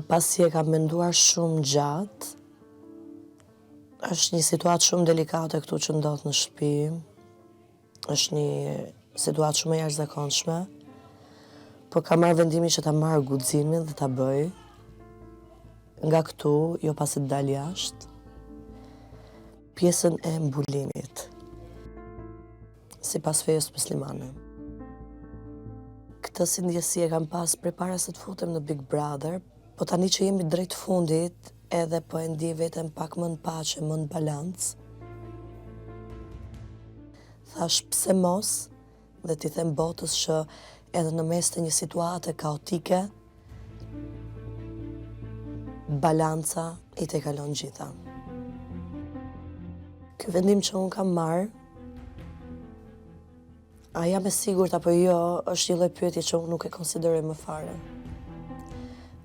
Pasi e kam menduar shumë gjatë, është një situatë shumë delikate këtu që ndodh në shtëpi. Është një situatë shumë e jashtëzakonshme. Po kam marrë vendimin që ta marr guximin dhe ta bëj. Nga këtu, jo pasi të dal jashtë. Pjesën e mbulimit. Sipas fejës muslimane. Këtë si ndjesi e kam pas prej para se të futem në Big Brother, po tani që jemi drejt fundit, edhe po e ndjej veten pak më në paqe, më në balancë. Thash pse mos dhe t'i them botës që edhe në mes të një situate kaotike, balanca i tejkalon gjitha. Ky vendim që unë kam marrë, a jam e sigurt apo jo, është një lloj pyetje që unë nuk e konsideroj më fare.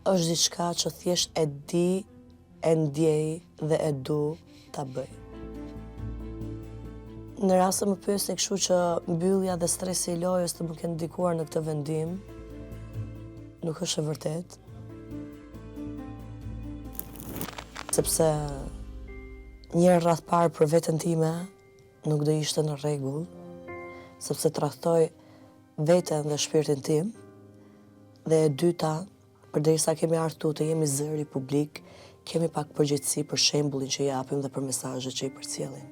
Është diçka që thjesht e di, e ndjej dhe e du ta bëj. Në rast se më pyesni kështu që mbyllja dhe stresi i lojës të më kenë ndikuar në këtë vendim, nuk është e vërtetë. Sepse një herë radhë parë për veten time nuk do ishte në rregull, sepse tradhtoj veten dhe shpirtin tim, dhe e dyta, Përderisa kemi ardhur këtu të jemi zëri publik, kemi pak përgjegjësi për shembullin që japim dhe për mesazhet që i përcjellim.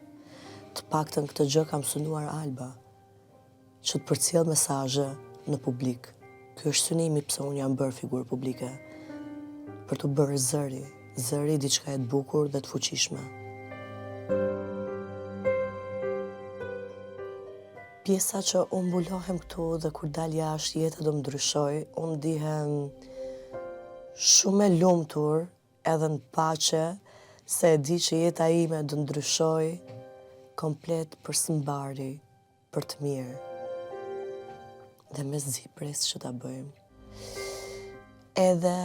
Të paktën këtë gjë kam synuar Alba, që të përcjell mesazhe në publik. Ky është synimi pse unë jam bërë figurë publike, për t'u bërë zëri, zëri i diçkaje të bukur dhe të fuqishme. Pjesa që unë mbulohem këtu dhe kur dal jashtë jeta do më ndryshojë, unë ndihem shumë e lumtur edhe në paqe se e di që jeta ime do ndryshojë komplet për së mbari, për të mirë. Dhe mezi pres që ta bëjmë. Edhe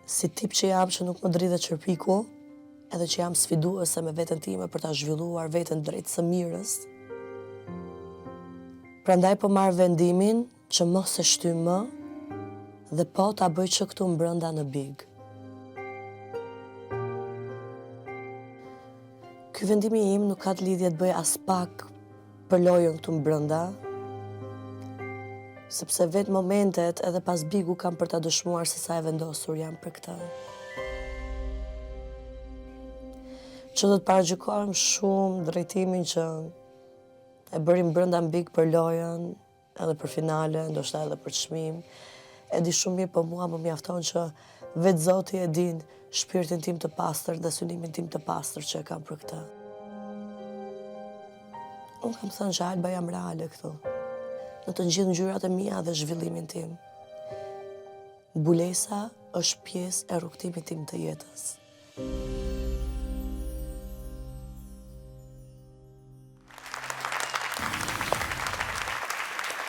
si tip që jam që nuk më dridhet qerpiku, edhe që jam sfiduese me veten time për ta zhvilluar veten drejt së mirës. Prandaj po marr vendimin që mos e shty më dhe po ta bëj që këtu mbrenda në Big. Ky vendimi im nuk ka të lidhje të bëjë aspak për lojën këtu mbrenda, sepse vetë momentet edhe pas Bigu kam për ta dëshmuar se sa e vendosur jam për këtë. Që do të paragjykohem shumë drejtimin që e bërim brenda në Big për lojën, edhe për finale, ndoshta edhe për çmim. E di shumë mirë, po mua më mjafton që vetë Zoti e din shpirtin tim të pastër dhe synimin tim të pastër që e kam për këtë. Unë kam thënë që Alba jam reale këtu, në të gjithë ngjyrat e mia dhe zhvillimin tim. Mbulesa është pjesë e rrugëtimit tim të jetës.